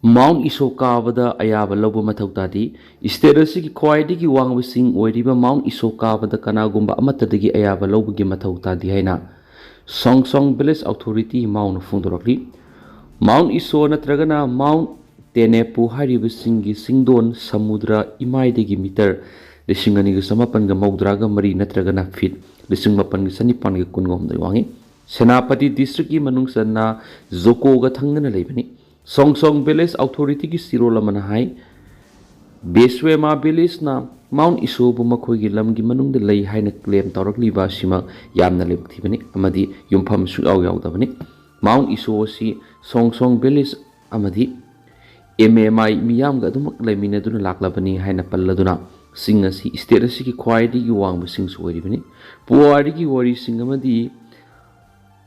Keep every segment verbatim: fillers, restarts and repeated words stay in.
Mount ꯏꯁꯣ ꯀꯥꯕꯗ ꯑꯌꯥꯕ ꯂꯧꯕ ꯃꯊꯧ ꯇꯥꯗꯦ꯫ ꯁ꯭ꯇꯦꯠ ꯑꯁꯤꯒꯤ ꯈ꯭ꯋꯥꯏꯗꯒꯤ ꯋꯥꯡꯕ ꯆꯤꯡ ꯑꯣꯏꯔꯤꯕ ꯃꯥꯎꯟ ꯏꯁꯣ ꯀꯥꯕꯗ ꯀꯅꯥꯒꯨꯝꯕ ꯑꯃꯠꯇꯗꯒꯤ ꯑꯌꯥꯕ ꯂꯧꯕꯒꯤ ꯃꯊꯧ ꯇꯥꯗꯦ ꯍꯥꯏꯅ ꯁꯣꯡꯁꯣꯡ ꯚꯤꯂꯦꯖ ꯑꯣꯊꯣꯔꯤꯇꯤ ꯃꯥꯎꯅ ꯐꯣꯡꯗꯣꯔꯛꯂꯤ꯫ ꯃꯥꯎꯟ ꯏꯁꯣ ꯅꯠꯇ꯭ꯔꯒꯅ ꯃꯥꯎꯟ ꯇꯦꯅꯦꯄꯨ ꯍꯥꯏꯔꯤꯕꯁꯤꯡꯒꯤ ꯆꯤꯡꯗꯣꯟ ꯁꯃꯨꯗ꯭ꯔ ꯏꯃꯥꯏꯗꯒꯤ ꯃꯤꯇꯔ ꯂꯤꯁꯤꯡ ꯑꯅꯤꯒ ꯆꯃꯥꯄꯟꯒ ꯃꯧꯗ꯭ꯔꯥꯒ ꯃꯔꯤ ꯅꯠꯇ꯭ꯔꯒꯅ ꯐꯤꯠ ꯂꯤꯁꯤꯡ ꯃꯥꯄꯟꯒ ꯆꯅꯤꯄꯥꯟꯒ ꯀꯨꯟꯒ ꯍꯨꯝꯗꯣꯏ ꯋꯥꯡꯉꯤ꯫ ꯁꯦꯅꯥꯄꯇꯤ ꯗꯤꯁꯇ꯭ꯔꯤꯛꯀꯤ ꯃꯅꯨꯡ ꯆꯟꯅ ꯖꯣꯀꯣꯒ ꯊꯪꯅꯅ ꯂꯩꯕꯅꯤ꯫ ꯁꯣꯡꯁꯣꯡ ꯚꯤꯂꯦꯖ ꯑꯣꯊꯣꯔꯤꯇꯤꯒꯤ ꯆꯤꯔꯣꯜ ꯑꯃꯅ ꯍꯥꯏ, ꯕꯦꯁꯋꯦꯃꯥ ꯚꯤꯂꯦꯖꯅ ꯃꯥꯎꯟ ꯏꯁꯣꯕꯨ ꯃꯈꯣꯏꯒꯤ ꯂꯝꯒꯤ ꯃꯅꯨꯡꯗ ꯂꯩ ꯍꯥꯏꯅ ꯀ꯭ꯂꯦꯝ ꯇꯧꯔꯛꯂꯤꯕ ꯑꯁꯤꯃꯛ ꯌꯥꯝꯅ ꯂꯥꯏꯕꯛ ꯊꯤꯕꯅꯤ ꯑꯃꯗꯤ ꯌꯨꯝꯐꯝ ꯁꯨꯛꯌꯥꯎ ꯌꯥꯎꯗꯕꯅꯤ꯫ ꯃꯥꯎꯟ ꯏꯁꯣ ꯑꯁꯤ ꯁꯣꯡꯁꯣꯡ ꯚꯤꯂꯦꯖ ꯑꯃꯗꯤ ꯑꯦꯝ ꯑꯦꯝ ꯑꯥꯏ ꯃꯤꯌꯥꯝꯒ ꯑꯗꯨꯃꯛ ꯂꯩꯃꯤꯟꯅꯗꯨꯅ ꯂꯥꯛꯂꯕꯅꯤ ꯍꯥꯏꯅ ꯄꯜꯂꯗꯨꯅ, ꯆꯤꯡ ꯑꯁꯤ ꯁ꯭ꯇꯦꯠ ꯑꯁꯤꯒꯤ ꯈ꯭ꯋꯥꯏꯗꯒꯤ ꯋꯥꯡꯕ ꯆꯤꯡꯁꯨ ꯑꯣꯏꯔꯤꯕꯅꯤ꯫ ꯄꯨꯋꯥꯔꯤꯒꯤ ꯋꯥꯔꯤꯁꯤꯡ ꯑꯃꯗꯤ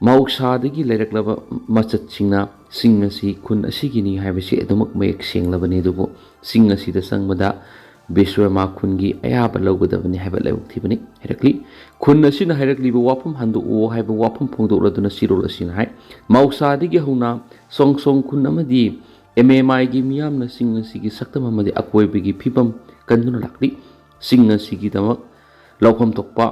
ꯃꯍꯧꯁꯥꯗꯒꯤ ꯂꯩꯔꯛꯂꯕ ꯃꯆꯠꯁꯤꯡꯅ ꯆꯤꯡ ꯑꯁꯤ ꯈꯨꯟ ꯑꯁꯤꯒꯤꯅꯤ ꯍꯥꯏꯕꯁꯤ ꯑꯗꯨꯃꯛ ꯃꯌꯦꯛ ꯁꯦꯡꯂꯕꯅꯤ꯫ ꯑꯗꯨꯕꯨ ꯆꯤꯡ ꯑꯁꯤꯗ ꯆꯪꯕꯗ ꯕꯤꯁ꯭ꯋꯃꯥ ꯈꯨꯟꯒꯤ ꯑꯌꯥꯕ ꯂꯧꯒꯗꯕꯅꯤ ꯍꯥꯏꯕ ꯂꯥꯏꯕꯛ ꯊꯤꯕꯅꯤ꯫ ꯍꯥꯏꯔꯛꯂꯤ, ꯈꯨꯟ ꯑꯁꯤꯅ ꯍꯥꯏꯔꯛꯂꯤꯕ ꯋꯥꯐꯝ ꯍꯟꯗꯣꯛꯑꯣ ꯍꯥꯏꯕ ꯋꯥꯐꯝ ꯐꯣꯡꯗꯣꯛꯂꯗꯨꯅ ꯆꯤꯔꯣꯜ ꯑꯁꯤꯅ ꯍꯥꯏ, ꯃꯍꯧꯁꯥꯗꯒꯤ ꯍꯧꯅ ꯁꯣꯡꯁꯣꯡ ꯈꯨꯟ ꯑꯃꯗꯤ ꯑꯦꯝ ꯑꯦꯝ ꯑꯥꯏꯒꯤ ꯃꯤꯌꯥꯝꯅ ꯆꯤꯡ ꯑꯁꯤꯒꯤ ꯁꯛꯇꯝ ꯑꯃꯗꯤ ꯑꯀꯣꯏꯕꯒꯤ ꯐꯤꯕꯝ ꯀꯟꯗꯨꯅ ꯂꯥꯛꯂꯤ꯫ ꯆꯤꯡ ꯑꯁꯤꯒꯤꯗꯃꯛ ꯂꯧꯐꯝ ꯊꯣꯛꯄ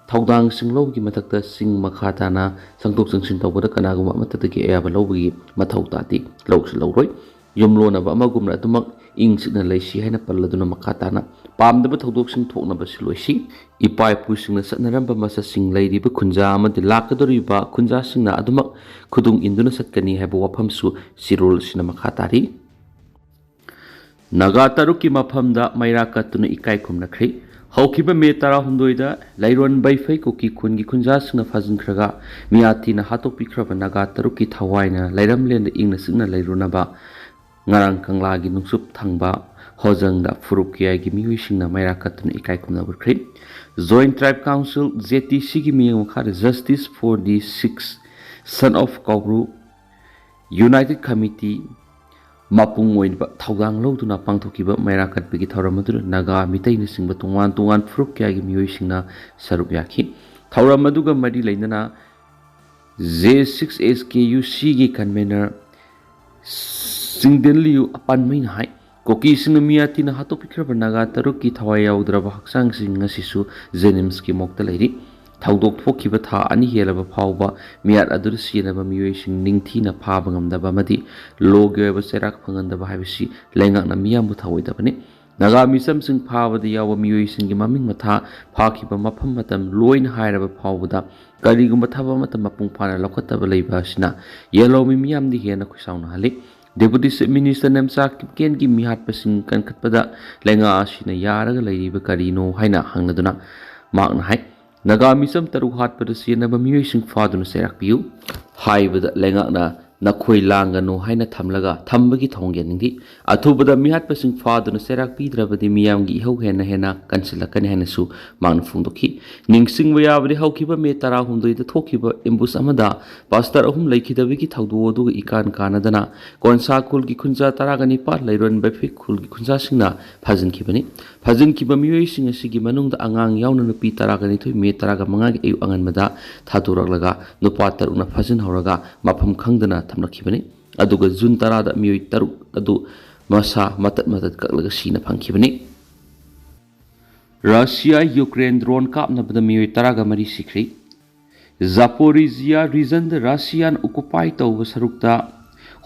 ꯊꯧꯗꯥꯡꯁꯤꯡ ꯂꯧꯕꯒꯤ ꯃꯊꯛꯇ ꯆꯤꯡ ꯃꯈꯥ ꯇꯥꯅ ꯆꯪꯊꯣꯛ ꯆꯪꯁꯤꯟ ꯇꯧꯕꯗ ꯀꯅꯥꯒꯨꯝꯕ ꯑꯃꯠꯇꯗꯒꯤ ꯑꯌꯥꯕ ꯂꯧꯕꯒꯤ ꯃꯊꯧ ꯇꯥꯗꯦ, ꯂꯧꯁꯨ ꯂꯧꯔꯣꯏ꯫ ꯌꯨꯝꯂꯣꯟꯅꯕ ꯑꯃꯒꯨꯝꯅ ꯑꯗꯨꯃꯛ ꯏꯪ ꯆꯤꯛꯅ ꯂꯩꯁꯤ ꯍꯥꯏꯅ ꯄꯜꯂꯗꯨꯅ ꯃꯈꯥ ꯇꯥꯅ ꯄꯥꯝꯗꯕ ꯊꯧꯗꯣꯛꯁꯤꯡ ꯊꯣꯛꯅꯕ ꯁꯤꯜꯂꯣꯏꯁꯤ꯫ ꯏꯄꯥ ꯏꯄꯨꯁꯤꯡꯅ ꯆꯠꯅꯔꯝꯕ ꯃꯆꯠꯁꯤꯡ ꯂꯩꯔꯤꯕ ꯈꯨꯟꯖꯥ ꯑꯃꯗꯤ ꯂꯥꯛꯀꯗꯧꯔꯤꯕ ꯈꯨꯟꯖꯥꯁꯤꯡꯅ ꯑꯗꯨꯃꯛ ꯈꯨꯗꯨꯡ ꯏꯟꯗꯨꯅ ꯆꯠꯀꯅꯤ ꯍꯥꯏꯕ ꯋꯥꯐꯝꯁꯨ ꯆꯤꯔꯣꯜ ꯑꯁꯤꯅ ꯃꯈꯥ ꯇꯥꯔꯤ꯫ ꯅꯥꯒꯥ ꯇꯔꯨꯛꯀꯤ ꯃꯐꯝꯗ ꯃꯩꯔꯥ ꯀꯠꯇꯨꯅ ꯏꯀꯥꯏ ꯈꯨꯝꯅꯈ꯭ꯔꯦ꯫ ꯍꯧꯈꯤꯕ ꯃꯦ ꯇꯔꯥꯍꯨꯝꯗꯣꯏꯗ ꯂꯩꯔꯣꯟ ꯕꯩꯐꯩ ꯀꯨꯀꯤ ꯈꯨꯟꯒꯤ ꯈꯨꯟꯖꯥꯁꯤꯡꯅ ꯐꯥꯖꯤꯟꯈ꯭ꯔꯒ ꯃꯤꯌꯥꯊꯤꯅ ꯍꯥꯠꯇꯣꯛꯄꯤꯈ꯭ꯔꯕ ꯅꯥꯒꯥ ꯇꯔꯨꯛꯀꯤ ꯊꯋꯥꯏꯅ ꯂꯩꯔꯝꯂꯦꯟꯗ ꯏꯪꯅ ꯆꯤꯛꯅ ꯂꯩꯔꯨꯅꯕ ꯉꯔꯥꯡ ꯀꯪꯂꯥꯒꯤ ꯅꯣꯡꯆꯨꯞ ꯊꯪꯕ ꯍꯣꯖꯪꯗ ꯐꯨꯔꯨꯞ ꯀꯌꯥꯒꯤ ꯃꯤꯑꯣꯏꯁꯤꯡꯅ ꯃꯩꯔꯥ ꯀꯠꯇꯨꯅ ꯏꯀꯥꯏ ꯈꯨꯝꯅꯕ ꯎꯠꯈ꯭ꯔꯦ꯫ Joint Tribe Council, J T C ꯒꯤ ꯃꯤꯠꯌꯦꯡ ꯃꯈꯥꯗ Justice for the Six Son of Kaubru United Committee ꯃꯄꯨꯡ ꯑꯣꯏꯕ ꯊꯧꯗꯥꯡ ꯂꯧꯗꯨꯅ ꯄꯥꯡꯊꯣꯛꯈꯤꯕ ꯃꯩꯔꯥ ꯀꯠꯄꯒꯤ ꯊꯧꯔꯝ ꯑꯗꯨꯗ ꯅꯥꯒꯥ, ꯃꯤꯇꯩꯅꯆꯤꯡꯕ ꯇꯣꯉꯥꯟ ꯇꯣꯉꯥꯟ ꯐꯨꯔꯨꯞ ꯀꯌꯥꯒꯤ ꯃꯤꯑꯣꯏꯁꯤꯡꯅ ꯁꯔꯨꯛ ꯌꯥꯈꯤ꯫ ꯊꯧꯔꯝ ꯑꯗꯨꯒ ꯃꯔꯤ ꯂꯩꯅꯅ J six S K U C ꯒꯤ convener ꯆꯤꯡꯗꯦꯟꯂꯤꯌꯨ ꯑꯄꯥꯟꯃꯩꯅ ꯍꯥꯏ, ꯀꯨꯀꯤꯁꯤꯡꯅ ꯃꯤꯌꯥꯇꯤꯅ ꯍꯥꯠꯇꯣꯛꯄꯤꯈ꯭ꯔꯕ ꯅꯥꯒꯥ ꯇꯔꯨꯛꯀꯤ ꯊꯋꯥꯏ ꯌꯥꯎꯗ꯭ꯔꯕ ꯍꯛꯆꯥꯡꯁꯤꯡ ꯉꯁꯤꯁꯨ ꯖꯦꯅꯤꯝꯁꯀꯤ ꯃꯣꯛꯇ ꯂꯩꯔꯤ꯫ ꯊꯧꯗꯣꯛ ꯊꯣꯛꯈꯤꯕ ꯊꯥ ꯑꯅꯤ ꯍꯦꯜꯂꯕ ꯐꯥꯎꯕ ꯃꯤꯌꯥꯠ ꯑꯗꯨꯗ ꯁꯤꯖꯤꯟꯅꯕ ꯃꯤꯑꯣꯏꯁꯤꯡ ꯅꯤꯡꯊꯤꯅ ꯐꯥꯕ ꯉꯝꯗꯕ ꯑꯃꯗꯤ ꯂꯣꯒꯤ ꯑꯣꯏꯕ ꯆꯩꯔꯥꯛ ꯐꯪꯍꯟꯗꯕ ꯍꯥꯏꯕꯁꯤ ꯂꯩꯉꯥꯛꯅ ꯃꯤꯌꯥꯝꯕꯨ ꯊꯧꯑꯣꯏꯗꯕꯅꯤ꯫ ꯅꯥꯒꯥ ꯃꯤꯆꯝꯁꯤꯡ ꯐꯥꯕꯗ ꯌꯥꯎꯕ ꯃꯤꯑꯣꯏꯁꯤꯡꯒꯤ ꯃꯃꯤꯡ ꯃꯊꯥ, ꯐꯥꯈꯤꯕ ꯃꯐꯝ ꯃꯇꯝ ꯂꯣꯏꯅ ꯍꯥꯏꯔꯕ ꯐꯥꯎꯕꯗ ꯀꯔꯤꯒꯨꯝꯕ ꯊꯕꯛ ꯑꯃꯠꯇ ꯃꯄꯨꯡ ꯐꯥꯅ ꯂꯧꯈꯠꯇꯕ ꯂꯩꯕ ꯑꯁꯤꯅ ꯌꯦꯜꯍꯧꯃꯤ ꯃꯤꯌꯥꯝꯗꯤ ꯍꯦꯟꯅ ꯈꯣꯏꯁꯥꯎꯅꯍꯜꯂꯤ꯫ ꯗꯦꯄꯨꯇꯤ ꯆꯤꯐ ꯃꯤꯅꯤꯁꯇꯔ ꯅꯦꯝꯆꯥ ꯀꯤꯞꯒꯦꯟꯒꯤ ꯃꯤꯍꯥꯠꯄꯁꯤꯡ ꯀꯟꯈꯠꯄꯗ ꯂꯩꯉꯥꯛ ꯑꯁꯤꯅ ꯌꯥꯔꯒ ꯂꯩꯔꯤꯕ ꯀꯔꯤꯅꯣ ꯍꯥꯏꯅ ꯍꯪꯅꯗꯨꯅ ꯃꯍꯥꯛꯅ ꯍꯥꯏ, ꯅꯥꯒꯥ ꯃꯤꯆꯝ ꯇꯔꯨꯛ ꯍꯥꯠꯄꯗ ꯆꯦꯟꯅꯕ ꯃꯤꯑꯣꯏꯁꯤꯡ ꯐꯥꯗꯨꯅ ꯆꯩꯔꯥꯛ ꯄꯤꯌꯨ ꯍꯥꯏꯕꯗ ꯂꯩꯉꯥꯛꯅ ꯅꯈꯣꯏ ꯂꯥꯡꯒꯅꯨ ꯍꯥꯏꯅ ꯊꯝꯂꯒ ꯊꯝꯕꯒꯤ ꯊꯧꯑꯣꯡ ꯌꯥꯅꯤꯡꯗꯦ꯫ ꯑꯊꯨꯕꯗ ꯃꯤꯍꯥꯠꯄꯁꯤꯡ ꯐꯥꯗꯨꯅ ꯆꯩꯔꯥꯛ ꯄꯤꯗ꯭ꯔꯕꯗꯤ ꯃꯤꯌꯥꯝꯒꯤ ꯏꯍꯧ ꯍꯦꯟꯅ ꯍꯦꯟꯅ ꯀꯟꯁꯤꯜꯂꯛꯀꯅꯤ ꯍꯥꯏꯅꯁꯨ ꯃꯍꯥꯛꯅ ꯐꯣꯡꯗꯣꯛꯈꯤ꯫ ꯅꯤꯡꯁꯤꯡꯕ ꯌꯥꯕꯗꯤ ꯍꯧꯈꯤꯕ ꯃꯦ ꯇꯔꯥꯍꯨꯝꯗꯣꯏꯗ ꯊꯣꯛꯈꯤꯕ ꯑꯦꯝꯕꯨꯁ ꯑꯃꯗ ꯄꯥꯁꯇꯔ ꯑꯍꯨꯝ ꯂꯩꯈꯤꯗꯕꯒꯤ ꯊꯧꯗꯣꯛ ꯑꯗꯨꯒ ꯏꯀꯥꯟ ꯀꯥꯟꯅꯗꯅ ꯀꯣꯟꯁꯥ ꯈꯨꯜꯒꯤ ꯈꯨꯟꯖꯥ ꯇꯔꯥꯒ ꯅꯤꯄꯥꯟ, ꯂꯩꯔꯣꯟ ꯕꯩꯐꯤꯛ ꯈꯨꯜꯒꯤ ꯈꯨꯟꯖꯥꯁꯤꯡꯅ ꯐꯥꯖꯤꯟꯈꯤꯕꯅꯤ꯫ ꯐꯥꯖꯤꯟꯈꯤꯕ ꯃꯤꯑꯣꯏꯁꯤꯡ ꯑꯁꯤꯒꯤ ꯃꯅꯨꯡꯗ ꯑꯉꯥꯡ ꯌꯥꯎꯅ ꯅꯨꯄꯤ ꯇꯔꯥꯒ ꯅꯤꯊꯣꯏ ꯃꯦ ꯇꯔꯥꯒ ꯃꯉꯥꯒꯤ ꯑꯌꯨꯛ ꯑꯉꯟꯕꯗ ꯊꯥꯗꯣꯔꯛꯂꯒ ꯅꯨꯄꯥ ꯇꯔꯨꯛꯅ ꯐꯥꯖꯤꯟꯍꯧꯔꯒ ꯃꯐꯝ ꯈꯪꯗꯅ ꯊꯝꯂꯛꯈꯤꯕꯅꯤ꯫ ꯑꯗꯨꯒ ꯖꯨꯟ ꯇꯔꯥꯗ ꯃꯤꯑꯣꯏ ꯇꯔꯨꯛ ꯑꯗꯨ ꯃꯁꯥ ꯃꯇꯠ ꯃꯇꯠ ꯀꯛꯂꯒ ꯁꯤꯅ ꯐꯪꯈꯤꯕꯅꯤ꯫ ꯔꯁꯤꯌꯥ ꯌꯨꯀ꯭ꯔꯦꯟ ꯗ꯭ꯔꯣꯟ ꯀꯥꯞꯅꯕꯗ ꯃꯤꯑꯣꯏ ꯇꯔꯥꯒ ꯃꯔꯤ ꯁꯤꯈ꯭ꯔꯤ꯫ ꯖꯥꯄꯣꯔꯤꯖꯤꯌꯥ ꯔꯤꯖꯟꯗ ꯔꯁꯤꯌꯥꯅ ꯑꯣꯀꯨꯄꯥꯏ ꯇꯧꯕ ꯁꯔꯨꯛꯇ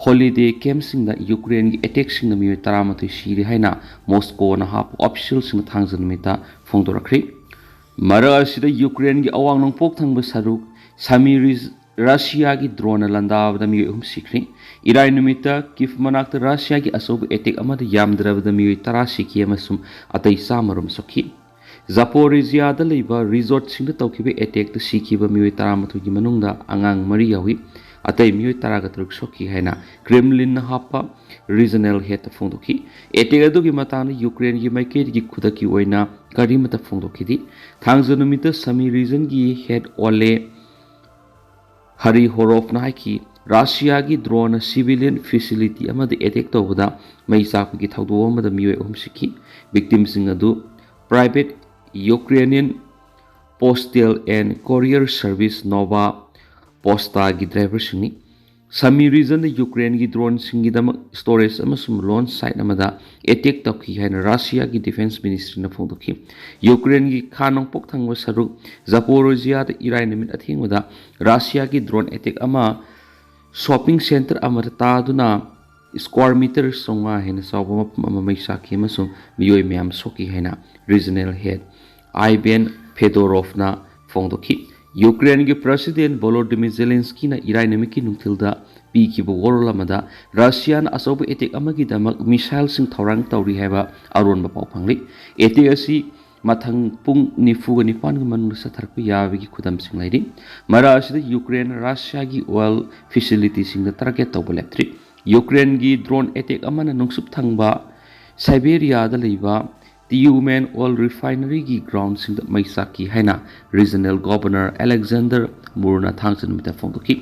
ꯍꯣꯂꯤꯗꯦ ꯀꯦꯝꯞꯁꯤꯡꯗ ꯌꯨꯀ꯭ꯔꯦꯟꯒꯤ ꯑꯦꯇꯦꯛꯁꯤꯡꯗ ꯃꯤꯑꯣꯏ ꯇꯔꯥꯃꯥꯊꯣꯏ ꯁꯤꯔꯦ ꯍꯥꯏꯅ ꯃꯣꯁꯀꯣꯅ ꯍꯥꯞꯄ ꯑꯣꯐꯤꯁꯤꯌꯦꯜꯁꯤꯡꯅ ꯊꯥꯡꯖ ꯅꯨꯃꯤꯠꯇ ꯐꯣꯡꯗꯣꯔꯛꯈ꯭ꯔꯤ꯫ ꯃꯔꯛ ꯑꯁꯤꯗ ꯌꯨꯀ꯭ꯔꯦꯟꯒꯤ ꯑꯋꯥꯡ ꯅꯣꯡꯄꯣꯛ ꯊꯪꯕ ꯁꯔꯨꯛ ꯁꯃꯤꯔꯤꯖ ꯔꯁꯤꯌꯥꯒꯤ ꯗ꯭ꯔꯣꯟꯅ ꯂꯥꯟꯗꯥꯕꯗ ꯃꯤꯑꯣꯏ ꯑꯍꯨꯝ ꯁꯤꯈ꯭ꯔꯤ꯫ ꯏꯔꯥꯏ ꯅꯨꯃꯤꯠꯇ ꯀꯤꯐ ꯃꯅꯥꯛꯇ ꯔꯁꯤꯌꯥꯒꯤ ꯑꯆꯧꯕ ꯑꯦꯇꯦꯛ ꯑꯃꯗ ꯌꯥꯝꯗ꯭ꯔꯕꯗ ꯃꯤꯑꯣꯏ ꯇꯔꯥ ꯁꯤꯈꯤ ꯑꯃꯁꯨꯡ ꯑꯇꯩ ꯆꯥꯝꯃ ꯔꯣꯝ ꯁꯣꯛꯈꯤ꯫ ꯖꯥꯄꯣꯔꯤꯖꯤꯌꯥꯗ ꯂꯩꯕ ꯔꯤꯖꯣꯔꯠꯁꯤꯡꯗ ꯇꯧꯈꯤꯕ ꯑꯦꯇꯦꯛꯇ ꯁꯤꯈꯤꯕ ꯃꯤꯑꯣꯏ ꯇꯔꯥꯃꯥꯊꯣꯏꯒꯤ ꯃꯅꯨꯡꯗ ꯑꯉꯥꯡ ꯃꯔꯤ ꯌꯥꯎꯏ꯫ ꯑꯇꯩ ꯃꯤꯑꯣꯏ ꯇꯔꯥꯒ ꯇꯔꯨꯛ ꯁꯣꯛꯈꯤ ꯍꯥꯏꯅ ꯀ꯭ꯔꯦꯝꯂꯤꯟꯅ ꯍꯥꯞꯄ ꯔꯤꯖꯅꯦꯜ ꯍꯦꯗꯇ ꯐꯣꯡꯗꯣꯛꯈꯤ꯫ ꯑꯦꯇꯦꯛ ꯑꯗꯨꯒꯤ ꯃꯇꯥꯡꯗ ꯌꯨꯀ꯭ꯔꯦꯟꯒꯤ ꯃꯥꯏꯀꯩꯗꯒꯤ ꯈꯨꯗꯛꯀꯤ ꯑꯣꯏꯅ ꯀꯔꯤꯃꯠꯇ ꯐꯣꯡꯗꯣꯛꯈꯤꯗꯦ꯫ ꯊꯥꯡꯖ ꯅꯨꯃꯤꯠꯇ ꯁꯃꯤ ꯔꯤꯖꯟꯒꯤ ꯍꯦꯗ ꯑꯣꯂꯦ ꯍꯔꯤ ꯍꯣꯔꯣꯐꯅ ꯍꯥꯏꯈꯤ, ꯔꯁꯤꯌꯥꯒꯤ ꯗ꯭ꯔꯣꯟꯅ ꯁꯤꯚꯤꯂꯤꯌꯟ ꯐꯦꯁꯤꯂꯤꯇꯤ ꯑꯃꯗ ꯑꯦꯇꯦꯛ ꯇꯧꯕꯗ ꯃꯩ ꯆꯥꯛꯄꯒꯤ ꯊꯧꯗꯣꯛ ꯑꯃꯗ ꯃꯤꯑꯣꯏ ꯑꯍꯨꯝ ꯁꯤꯈꯤ꯫ ꯚꯤꯛꯇꯤꯝꯁꯤꯡ ꯑꯗꯨ private Ukrainian postal and courier service Nova Postaꯒꯤ ꯗ꯭ꯔꯥꯏꯚꯔꯁꯤꯡꯅꯤ꯫ Sumy regionꯗ ꯌꯨꯀ꯭ꯔꯦꯟꯒꯤ droneꯁꯤꯡꯒꯤꯗꯃꯛ storage ꯑꯃꯁꯨꯡ launch site ꯑꯃꯗ attack ꯇꯧꯈꯤ ꯍꯥꯏꯅ ꯔꯁꯤꯌꯥꯒꯤ Defence Ministryꯅ ꯐꯣꯡꯗꯣꯛꯈꯤ꯫ ꯌꯨꯀ꯭ꯔꯦꯟꯒꯤ ꯈꯥ ꯅꯣꯡꯄꯣꯛ ꯊꯪꯕ ꯁꯔꯨꯛ ꯖꯥꯄꯣꯔꯣꯖꯤꯌꯥꯗ ꯏꯔꯥꯏ ꯅꯨꯃꯤꯠ ꯑꯊꯦꯡꯕꯗ ꯔꯁꯤꯌꯥꯒꯤ drone attack ꯑꯃ shopping centre ꯑꯃꯗ ꯇꯥꯗꯨꯅ square metre ꯆꯥꯝꯃꯉꯥ ꯍꯦꯟꯅ ꯆꯥꯎꯕ ꯃꯐꯝ ꯑꯃ ꯃꯩ ꯆꯥꯛꯈꯤ ꯑꯃꯁꯨꯡ ꯃꯤꯑꯣꯏ ꯃꯌꯥꯝ ꯁꯣꯛꯈꯤ ꯍꯥꯏꯅ regional head Ivan Fedorovꯅ ꯐꯣꯡꯗꯣꯛꯈꯤ꯫ ꯌꯨꯀ꯭ꯔꯦꯟꯒꯤ President Volodymyr Zelenskyꯅ ꯏꯔꯥꯏ ꯅꯨꯃꯤꯠꯀꯤ ꯅꯨꯡꯊꯤꯜꯗ ꯄꯤꯈꯤꯕ ꯋꯥꯔꯣꯜ ꯑꯃꯗ ꯔꯁꯤꯌꯥꯅ ꯑꯆꯧꯕ attack ꯑꯃꯒꯤꯗꯃꯛ missileꯁꯤꯡ ꯊꯧꯔꯥꯡ ꯇꯧꯔꯤ ꯍꯥꯏꯕ ꯑꯔꯣꯟꯕ ꯄꯥꯎ ꯐꯪꯂꯤ꯫ Attack ꯑꯁꯤ ꯃꯊꯪ ꯄꯨꯡ ꯅꯤꯐꯨꯒ ꯅꯤꯄꯥꯟꯒꯤ ꯃꯅꯨꯡꯗ ꯆꯠꯊꯔꯛꯄ ꯌꯥꯕꯒꯤ ꯈꯨꯗꯝꯁꯤꯡ ꯂꯩꯔꯤ꯫ ꯃꯔꯛ ꯑꯁꯤꯗ ꯌꯨꯀ꯭ꯔꯦꯟꯅ ꯔꯁꯤꯌꯥꯒꯤ oil facilityꯁꯤꯡꯗ target ꯇꯧꯕ ꯂꯦꯞꯇ꯭ꯔꯤ꯫ ꯌꯨꯀ꯭ꯔꯦꯟꯒꯤ drone attack ꯑꯃꯅ ꯅꯣꯡꯆꯨꯞ ꯊꯪꯕ ꯁꯥꯏꯕꯦꯔꯤꯌꯥꯗ ꯂꯩꯕ Tyumen oil refineryꯒꯤ groundꯁꯤꯡꯗ ꯃꯩ ꯆꯥꯛꯈꯤ ꯍꯥꯏꯅ regional governor Alexander Murna ꯊꯥꯡꯖ ꯅꯨꯃꯤꯠꯇ ꯐꯣꯡꯗꯣꯛꯈꯤ꯫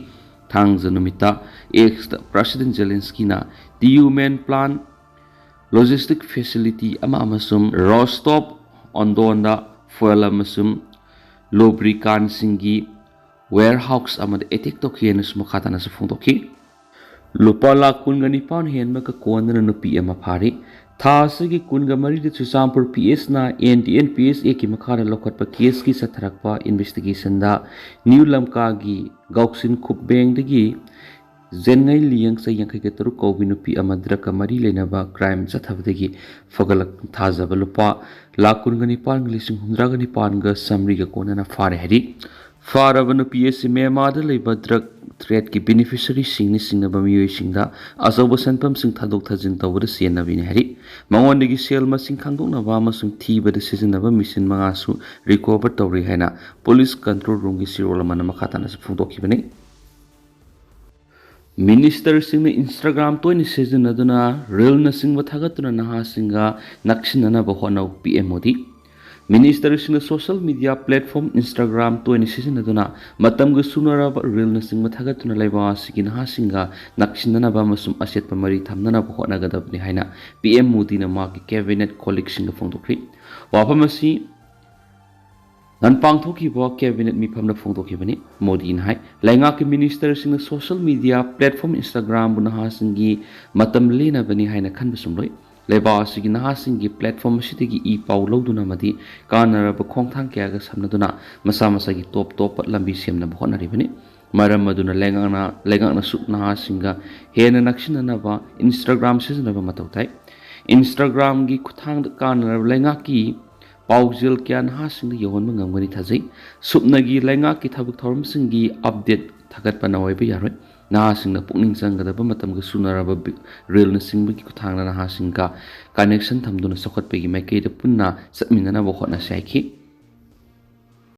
ꯊꯥꯡꯖ ꯅꯨꯃꯤꯠꯇ Xꯇ President Zelenskyꯅ Tyumen plant, logistic facility ꯑꯃ ꯑꯃꯁꯨꯡ Rostov on Donꯗ fuel ꯑꯃꯁꯨꯡ lubricantꯁꯤꯡꯒꯤ warehouse ꯑꯃꯗ attack ꯇꯧꯈꯤ ꯍꯥꯏꯅꯁꯨ ꯃꯈꯥ ꯇꯥꯅꯁꯨ ꯐꯣꯡꯗꯣꯛꯈꯤ꯫ ꯂꯨꯄꯥ ꯂꯥꯈ ꯀꯨꯟꯒ ꯅꯤꯄꯥꯟ ꯍꯦꯟꯕꯒ ꯀꯣꯟꯗꯨꯅ ꯅꯨꯄꯤ ꯑꯃ ꯐꯥꯔꯤ꯫ ꯊꯥ ꯑꯁꯤꯒꯤ ꯀꯨꯟꯒ ꯃꯔꯤꯗ ꯆꯨꯔꯆꯥꯟꯄꯨꯔ PSꯅ NDNPS Actꯀꯤ ꯃꯈꯥꯗ ꯂꯧꯈꯠꯄ caseꯀꯤ ꯆꯠꯊꯔꯛꯄ investigationꯗ ꯅ꯭ꯌꯨ ꯂꯝꯀꯥꯒꯤ ꯒꯥꯎꯁꯤꯟ ꯈꯨꯞꯕꯦꯡꯗꯒꯤ ꯖꯦꯟꯉꯩ ꯂꯤꯌꯪ ꯆꯍꯤ ꯌꯥꯡꯈꯩꯒ ꯇꯔꯨꯛ ꯀꯧꯕꯤ ꯅꯨꯄꯤ ꯑꯃ drugꯀ ꯃꯔꯤ ꯂꯩꯅꯕ crime ꯆꯠꯊꯕꯗꯒꯤ ꯐꯒꯠꯂꯛ ꯊꯥꯖꯕ ꯂꯨꯄꯥ ꯂꯥꯈ ꯀꯨꯟꯒ ꯅꯤꯄꯥꯟꯒ ꯂꯤꯁꯤꯡ ꯍꯨꯝꯗ꯭ꯔꯥꯒ ꯅꯤꯄꯥꯟꯒ ꯆꯥꯃꯔꯤꯒ ꯀꯣꯟꯅꯅ ꯐꯥꯔꯦ ꯍꯥꯏꯔꯤ꯫ ꯐꯥꯔꯕ ꯅꯨꯄꯤ ꯑꯁꯤ ꯃ꯭ꯌꯥꯟꯃꯥꯔꯗ ꯂꯩꯕ drug tradeꯀꯤ beneficiaryꯁꯤꯡꯅ ꯆꯤꯡꯅꯕ ꯃꯤꯑꯣꯏꯁꯤꯡꯗ ꯑꯆꯧꯕ ꯁꯦꯟꯐꯝꯁꯤꯡ ꯊꯥꯗꯣꯛ ꯊꯥꯖꯤꯟ ꯇꯧꯕꯗ ꯁꯤꯖꯤꯟꯅꯕꯅꯤ ꯍꯥꯏꯔꯤ꯫ ꯃꯉꯣꯟꯗꯒꯤ ꯁꯦꯜ ꯃꯁꯤꯡ ꯈꯪꯗꯣꯛꯅꯕ ꯑꯃꯁꯨꯡ ꯊꯤꯕꯗ ꯁꯤꯖꯤꯟꯅꯕ machine ꯃꯉꯥꯁꯨ recover ꯇꯧꯔꯤ ꯍꯥꯏꯅ police control roomꯒꯤ ꯆꯦꯔꯣꯜ ꯑꯃꯅ ꯃꯈꯥ ꯇꯥꯅꯁꯨ ꯐꯣꯡꯗꯣꯛꯈꯤꯕꯅꯤ꯫ Ministerꯁꯤꯡꯅ Instagram ꯇꯣꯏꯅ ꯁꯤꯖꯤꯟꯅꯗꯨꯅ reelꯅꯆꯤꯡꯕ ꯊꯥꯒꯠꯇꯨꯅ ꯅꯍꯥꯁꯤꯡꯒ ꯅꯛꯁꯤꯟꯅꯅꯕ ꯍꯣꯠꯅꯧ, PM Modi. Ministerꯁꯤꯡꯅ social media platform Instagram ꯇꯣꯏꯅ ꯁꯤꯖꯤꯟꯅꯗꯨꯅ ꯃꯇꯝꯒ ꯆꯨꯅꯔꯕ reelꯅꯆꯤꯡꯕ ꯊꯥꯒꯠꯇꯨꯅ ꯂꯩꯕꯥꯛ ꯑꯁꯤꯒꯤ ꯅꯍꯥꯁꯤꯡꯒ ꯅꯛꯁꯤꯟꯅꯅꯕ ꯑꯃꯁꯨꯡ ꯑꯆꯦꯠꯄ ꯃꯔꯤ ꯊꯝꯅꯅꯕ ꯍꯣꯠꯅꯒꯗꯕꯅꯤ ꯍꯥꯏꯅ PM ꯃꯣꯗꯤꯅ ꯃꯍꯥꯛꯀꯤ cabinet colleagueꯁꯤꯡꯗ ꯐꯣꯡꯗꯣꯛꯈ꯭ꯔꯤ꯫ ꯋꯥꯐꯝ ꯑꯁꯤ ꯅꯍꯥꯟ ꯄꯥꯡꯊꯣꯛꯈꯤꯕ cabinet ꯃꯤꯐꯝꯗ ꯐꯣꯡꯗꯣꯛꯈꯤꯕꯅꯤ꯫ ꯃꯣꯗꯤꯅ ꯍꯥꯏ, ꯂꯩꯉꯥꯛꯀꯤ ministerꯁꯤꯡꯅ social media platform Instagramꯕꯨ ꯅꯍꯥꯁꯤꯡꯒꯤ ꯃꯇꯝ ꯂꯦꯟꯅꯕꯅꯤ ꯍꯥꯏꯅ ꯈꯟꯕ ꯆꯨꯝꯂꯣꯏ꯫ ꯂꯩꯕꯥꯛ ꯑꯁꯤꯒꯤ ꯅꯍꯥꯁꯤꯡꯒꯤ platform ꯑꯁꯤꯗꯒꯤ ꯏ ꯄꯥꯎ ꯂꯧꯗꯨꯅ ꯑꯃꯗꯤ ꯀꯥꯟꯅꯔꯕ ꯈꯣꯡꯊꯥꯡ ꯀꯌꯥꯒ ꯁꯝꯅꯗꯨꯅ ꯃꯁꯥ ꯃꯁꯥꯒꯤ ꯇꯣꯞ ꯇꯣꯞꯄ ꯂꯝꯕꯤ ꯁꯦꯝꯅꯕ ꯍꯣꯠꯅꯔꯤꯕꯅꯤ꯫ ꯃꯔꯝ ꯑꯗꯨꯅ ꯂꯩꯉꯥꯛꯅ, ꯂꯩꯉꯥꯛꯅꯁꯨ ꯅꯍꯥꯁꯤꯡꯒ ꯍꯦꯟꯅ ꯅꯛꯁꯤꯟꯅꯅꯕ Instagram ꯁꯤꯖꯤꯟꯅꯕ ꯃꯊꯧ ꯇꯥꯏ꯫ Instagramꯒꯤ ꯈꯨꯠꯊꯥꯡꯗ ꯀꯥꯟꯅꯔꯕ ꯂꯩꯉꯥꯛꯀꯤ ꯄꯥꯎꯖꯦꯜ ꯀꯌꯥ ꯅꯍꯥꯁꯤꯡꯗ ꯌꯧꯍꯟꯕ ꯉꯝꯒꯅꯤ ꯊꯥꯖꯩ꯫ ꯁꯨꯞꯅꯒꯤ ꯂꯩꯉꯥꯛꯀꯤ ꯊꯕꯛ ꯊꯧꯔꯝꯁꯤꯡꯒꯤ update ꯊꯥꯒꯠꯄꯅ ꯑꯣꯏꯕ ꯌꯥꯔꯣꯏ꯫ ꯅꯍꯥꯁꯤꯡꯅ ꯄꯨꯛꯅꯤꯡ ꯆꯪꯒꯗꯕ ꯃꯇꯝꯒ ꯆꯨꯅꯔꯕ ꯕꯤ-, reelꯅꯆꯤꯡꯕꯒꯤ ꯈꯨꯠꯊꯥꯡꯗ ꯅꯍꯥꯁꯤꯡꯒ connection ꯊꯝꯗꯨꯅ ꯆꯥꯎꯈꯠꯄꯒꯤ ꯃꯥꯏꯀꯩꯗ ꯄꯨꯟꯅ ꯆꯠꯃꯤꯟꯅꯅꯕ ꯍꯣꯠꯅꯁꯤ ꯍꯥꯏꯈꯤ꯫